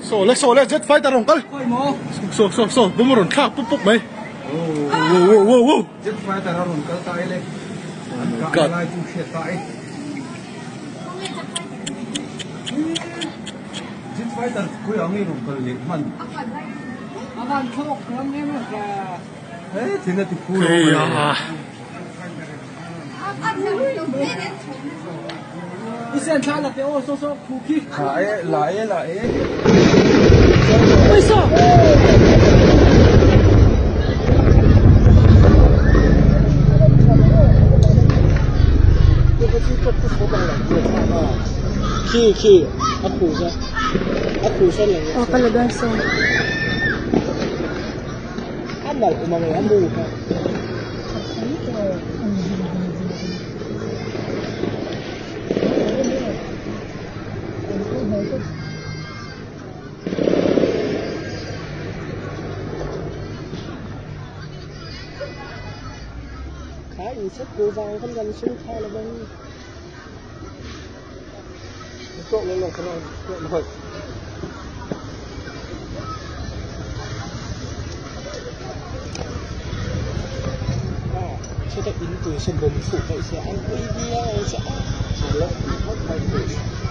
Saw le saw le jet fighter rawn kal. Saw saw saw bawm a rawn thlak pup pup mai. Wow wow wow wow. Jet fighter a rawn kal ta e le. An kah lai chu hriat ta e. Jet fighter khawi ang nge rawn kal leh hman. He thin a ti phu lo mai. La e la e la e. Khi khi a khu sa a khu sa lang Aw ka la dawn saw. A nalh awm ang e a mu kha. Kha in set ko vang kan kan sung tha lo bang. Chutah in tui saw bawm fuh paih se an ui viau ang che a.